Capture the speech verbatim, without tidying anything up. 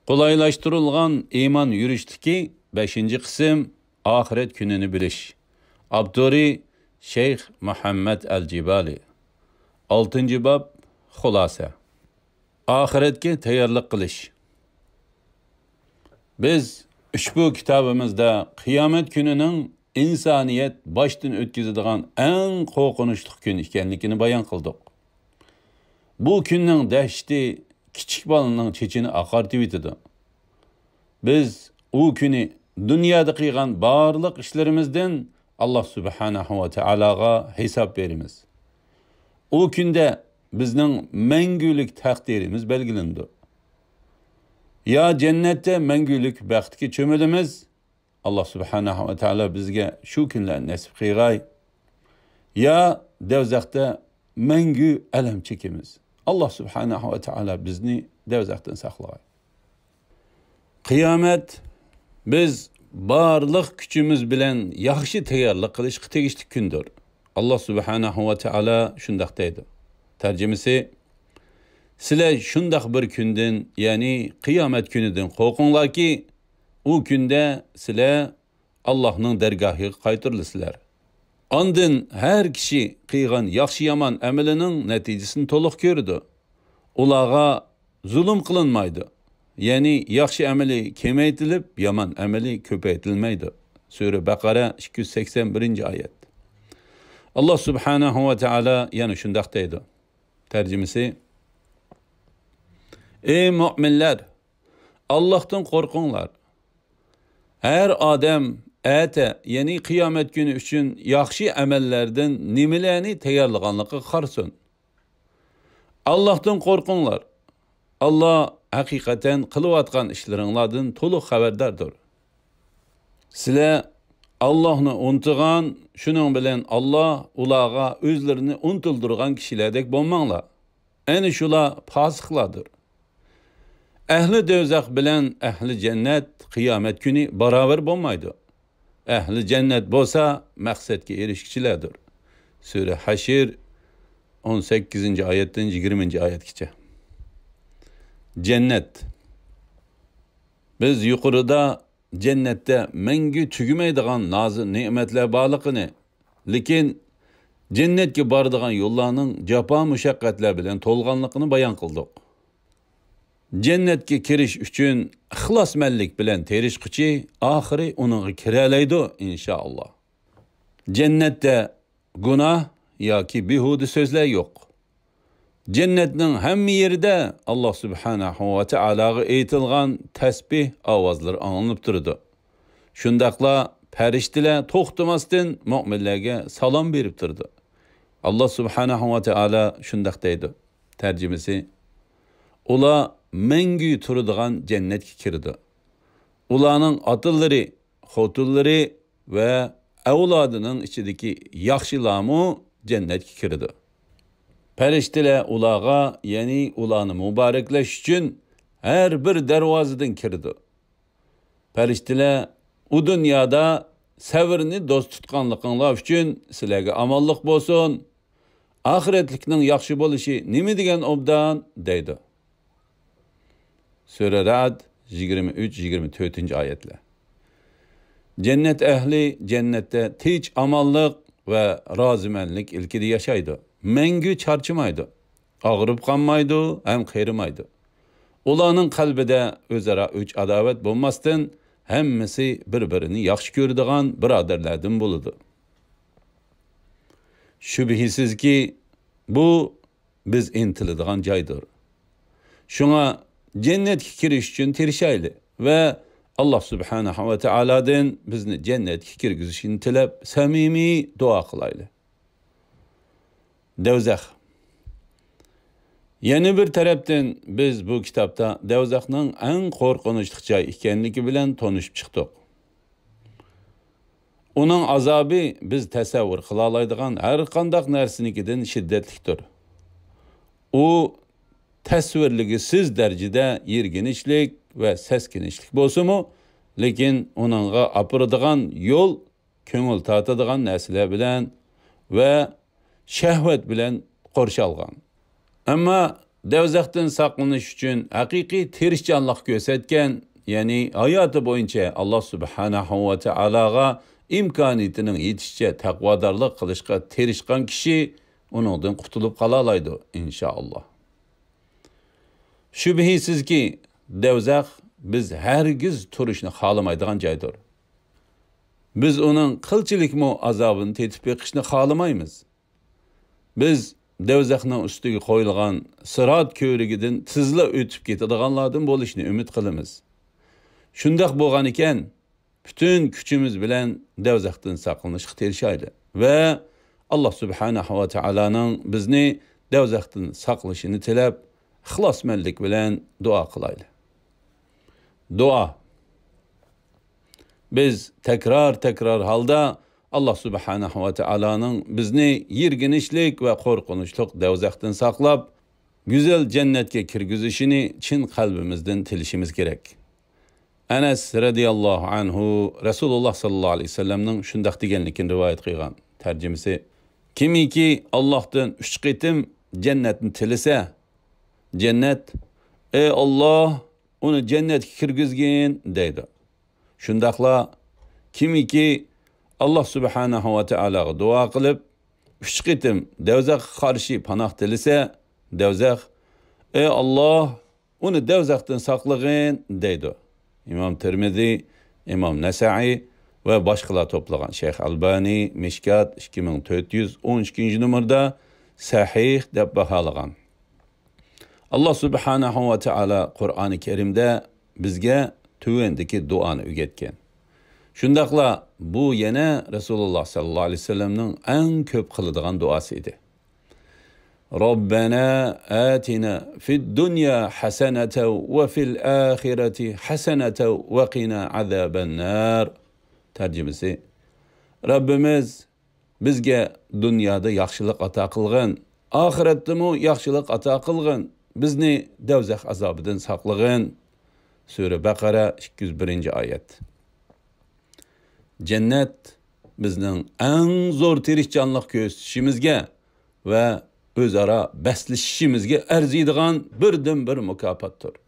قولايلاشتۇرۇلغان ئىمان يۈرۈشلۈكى بەشىنچى قىسىم، ئاخىرەت كۈنىنى بىلىش. ئاپتورى شەيخ مۇھەممەد ئەل جىبالى. ئالتىنچى باب، خۇلاسە. ئاخىرەتكە تەييارلىق قىلىش. بىز ئۇشبۇ كىتابىمىزدا قىيامەت كۈنىنىڭ ئىنسانىيەت باشتىن ئۆتكۈزىدىغان ئەڭ قورقۇنچلۇق كۈن ئىكەنلىكىنى بايان قىلدۇق. بۇ كۈننىڭ دەھشىتى كىچىك بالىنىڭ چېچىنى ئاقارتىۋېتىدۇ. بىز ئۇ كۈنى دۇنيادا قىلغان بارلىق ئىشلىرىمىزدىن ئاللا سۇبھانەھۇ ۋە تائالاغا ھېساب بېرىمىز. ئۇ كۈندە بىزنىڭ مەڭگۈلۈك تەقدىرىمىز بەلگىلىنىدۇ. يا جەننەتتە مەڭگۈلۈك بەختكە چۆمۈلىمىز، ئاللا سۇبھانەھۇ ۋە تائالا بىزگە شۇ كۈنلەرنى نەسىپ قىلغاي. يا دەۋزەختە مەڭگۈ ئەلەم چېكىمىز. ئاللا سۇبھانەھۇ ۋە تائالا بىزنى دەۋزەختىن ساقلىغاي. قىيامەت بىز بارلىق كۈچىمىز بىلەن ياخشى تەييارلىق قىلىشقا تېگىشلىك كۈندۇر. ئاللا سۇبھانەھۇ ۋە تائالا شۇنداق دەيدۇ. تەرجىمىسى، سىلەر شۇنداق بىر كۈندىن، يەنى قىيامەت كۈنىدىن قورقۇڭلاركى، ئۇ كۈندە سىلەر ئاللاھنىڭ دەرگاھىغا قايتۇرۇلىسىلەر. ئاندىن ھەر كىشى قىلغان ياخشى-يامان ئەمىلىنىڭ نەتىجىسىنى تولۇق كۆرىدۇ. ئۇلارغا زۇلۇم قىلىنمايدۇ. يەنى ياخشى ئەمىلى كېمەيتىلىپ، يامان ئەمىلى كۆپەيتىلمەيدۇ. سۈرە بەقەرە، ئىككى يۈز سەكسەن بىرىنچى ئايەت. ئاللا سۇبھانەھۇ ۋە تائالا يەنە شۇنداق دەيدۇ. تەرجىمىسى، ئەي مۆمىنلەر، ئاللاھتىن قورقۇڭلار. ھەر ئادەم ئەتە، يەنى قىيامەت كۈنى ئۈچۈن ياخشى ئەمەللەردىن نېمىلەرنى تەييارلىغانلىقىغا قارىسۇن. ئاللاھتىن قورقۇڭلار. ئاللا ھەقىقەتەن قىلىۋاتقان ئىشلىرىڭلاردىن تولۇق خەۋەرداردۇر. سىلەر ئاللاھنى ئۇنتۇغان، شۇنىڭ بىلەن ئاللا ئۇلارغا ئۆزلىرىنى ئۇنتۇلدۇرغان كىشىلەردەك بولماڭلار. ئەنە شۇلار پاسىقلاردۇر. ئەھلى دۆزەخ بىلەن ئەھلى جەننەت قىيامەت كۈنى باراۋەر بولمايدۇ. ئەھلى جەننەت بولسا مەقسەتكە ئېرىشكۈچىلەردۇر. سۈرە ھەشر، ئون سەككىزىنچى ئايەتتىن يىگىرمىنچى ئايەتكىچە. جەننەت. بىز يۇقىرىدا جەننەتتە مەڭگۈ تۈگىمەيدىغان نازۇ نېمەتلەر بارلىقىنى، لېكىن جەننەتكە بارىدىغان يوللارنىڭ جاپا مۇشەققەتلەر بىلەن تولغانلىقىنى بايان قىلدۇق. جەننەتكە كىرىش ئۈچۈن ئىخلاسمەنلىك بىلەن تىرىشقۇچى ئاخىرى ئۇنىڭغا كىرەلەيدۇ، ئىنشائاللا. جەننەتتە گۇناھ ياكى بىھۇدە سۆزلەر يوق. جەننەتنىڭ ھەممە يېرىدە ئاللا سۇبھانەھۇ ۋە تائالاغا ئېيتىلغان تەسبىھ ئاۋازلىرى ئاڭلىنىپ تۇرىدۇ. شۇنداقلا پەرىشتىلەر توختىماستىن مۆمىنلەرگە سالام بېرىپ تۇرىدۇ. ئاللا سۇبھانەھۇ ۋە تائالا شۇنداق دەيدۇ. تەرجىمىسى، ئۇلار مەڭگۈ تۇرىدىغان جەننەتكە كىرىدۇ. ئۇلارنىڭ ئاتىلىرى، خوتۇنلىرى ۋە ئەۋلادىنىڭ ئىچىدىكى ياخشىلارمۇ جەننەتكە كىرىدۇ. پەرىشتىلەر ئۇلارغا، يەنى ئۇلارنى مۇبارەكلەش ئۈچۈن ھەر بىر دەرۋازىدىن كىرىدۇ. پەرىشتىلەر، ئۇ دۇنيادا سەۋرنى دوست تۇتقانلىقىڭلار ئۈچۈن سىلەرگە ئامانلىق بولسۇن، ئاخىرەتلىكنىڭ ياخشى بولۇشى نېمە دېگەن ئوبدان، دەيدۇ. سۈرە رەئد، يىگىرمە ئۈچ، يىگىرمە تۆتىنچى ئايەتلەر. جەننەت ئەھلى جەننەتتە تىنچ-ئامانلىق ۋە رازىمەنلىك ئىلكىدە ياشايدۇ. مەڭگۈ چارچىمايدۇ. ئاغرىپ قالمايدۇ ھەم قېرىمايدۇ. ئۇلارنىڭ قەلبىدە ئۆزئارا ئۆچ-ئاداۋەت بولماستىن، ھەممىسى بىر-بىرىنى ياخشى كۆرىدىغان بۇرادەرلەردىن بولىدۇ. شۈبھىسىزكى، بۇ بىز ئىنتىلىدىغان جايدۇر. شۇڭا جەننەتكە كىرىش ئۈچۈن تىرىشايلى ۋە ئاللا سۇبھانەھۇ ۋە تائالادىن بىزنى جەننەتكە كىرگۈزۈشىنى تىلەپ، سەمىمىي دۇئا قىلايلى. دەۋزەخ. يەنە بىر تەرەپتىن، بىز بۇ كىتابتا دەۋزەخنىڭ ئەڭ قورقۇنچلۇق جاي ئىكەنلىكى بىلەن تونۇشۇپ چىقتۇق. ئۇنىڭ ئازابى بىز تەسەۋۋۇر قىلالايدىغان ھەر قانداق نەرسىنىڭكىدىن شىددەتلىكتۇر. ئۇ تەسۋىرلىگۈسىز دەرىجىدە يىرگىنچلىك ۋە سەسكىنچلىك بولسىمۇ، لېكىن ئۇنىڭغا ئاپىرىدىغان يول كۆڭۈل تارتىدىغان نەرسىلەر بىلەن ۋە شەھۋەت بىلەن قورشالغان. ئەمما دوزاختىن ساقلىنىش ئۈچۈن ھەقىقىي تىرىشچانلىق كۆرسەتكەن، يەنى ھاياتى بويىچە ئاللا سۇبھانەھۇ ۋە تائالاغا ئىمكانىيىتىنىڭ يېتىشىچە تەقۋادارلىق قىلىشقا تىرىشقان كىشى ئۇنىڭدىن قۇتۇلۇپ قالالايدۇ، ئىنشائاللا. شۈبھىسىزكى، دوزاخ بىز ھەرگىز تۇرۇشنى خالىمايدىغان جايدۇر. بىز ئۇنىڭ قىلچىلىكمۇ ئازابىنى تېتىپ بېقىشنى خالىمايمىز. بىز دوزاخنىڭ ئۈستىگە قويۇلغان سىرات كۆۋرۈكىدىن تېزلا ئۆتۈپ كېتىدىغانلاردىن بولۇشنى ئۈمىد قىلىمىز. شۇنداق بولغانىكەن، پۈتۈن كۈچىمىز بىلەن دوزاختىن ساقلىنىشقا تىرىشايلى ۋە ئاللا سۇبھانەھۇ ۋە تائالانىڭ بىزنى دوزاختىن ساقلىشىنى تىلەپ، ئىخلاسمەنلىك بىلەن دۇئا قىلايلى. دۇئا. بىز تەكرار-تەكرار ھالدا ئاللا سۇبھانەھۇ ۋە تائالانىڭ بىزنى يىرگىنچلىك ۋە قورقۇنچلۇق دوزاختىن ساقلاپ، گۈزەل جەننەتكە كىرگۈزۈشىنى چىن قەلبىمىزدىن تىلىشىمىز كېرەك. ئەنەس رەزىياللاھۇ ئەنھۇ رەسۇلۇللا ساللاللاھۇ ئەلەيھى ۋەسەللەمنىڭ شۇنداق دېگەنلىكىنى رىۋايەت قىلغان. تەرجىمىسى: كىمكى ئاللاھتىن ئۈچ قېتىم جەننەتنى تىلىسە، جەننەت: «ئەي ئاللاھ، ئۇنى جەننەتكە كىرگۈزگىن» دەيدۇ. شۇنداقلا كىمكى ئاللاھ سۇبھانەھۇ ۋە تائالاغا دۇئا قىلىپ، ئۈچ قېتىم دوزاخقا قارشى پاناھ تىلىسە، دوزاخ: «ئەي ئاللاھ، ئۇنى دوزاختىن ساقلىغىن» دەيدۇ. ئىمام تىرمىزى، ئىمام نەسائىي ۋە باشقىلار توپلىغان. شەيخ ئەلبانى مىشكات ئىككى مىڭ تۆت يۈز ئون ئىككىنچى نومۇردا سەھىھ دەپ باھالىغان. ئاللا سۇبھانەھۇ ۋە تائالا قۇرئانى كەرىمدە بىزگە تۆۋەندىكى دۇئانى ئۆگەتكەن. شۇنداقلا بۇ يەنە رەسۇلۇللا ساللاللاھۇ ئەلەيھى ۋەسەللەمنىڭ ئەڭ كۆپ قىلىدىغان دۇئاسى ئىدى. ربنا آتنا في الدنيا حسنة وفي الآخرة حسنة وقنا عذاب النار. تەرجىمىسى: رەببىمىز، بىزگە دۇنيادا ياخشىلىق ئاتا قىلغىن، ئاخىرەتتىمۇ ياخشىلىق ئاتا قىلغىن، بىزنى دوزاخ ئازابىدىن ساقلىغىن. سۈرە بەقەرە، ئىككى يۈز بىرىنچى ئايەت. جەننەت بىزنىڭ ئەڭ زور تىرىشچانلىق كۆرسىتىشىمىزگە ۋە ئۆزئارا بەسلىشىشىمىزگە ئەرزىيدىغان بىردىنبىر مۇكاپاتتۇر.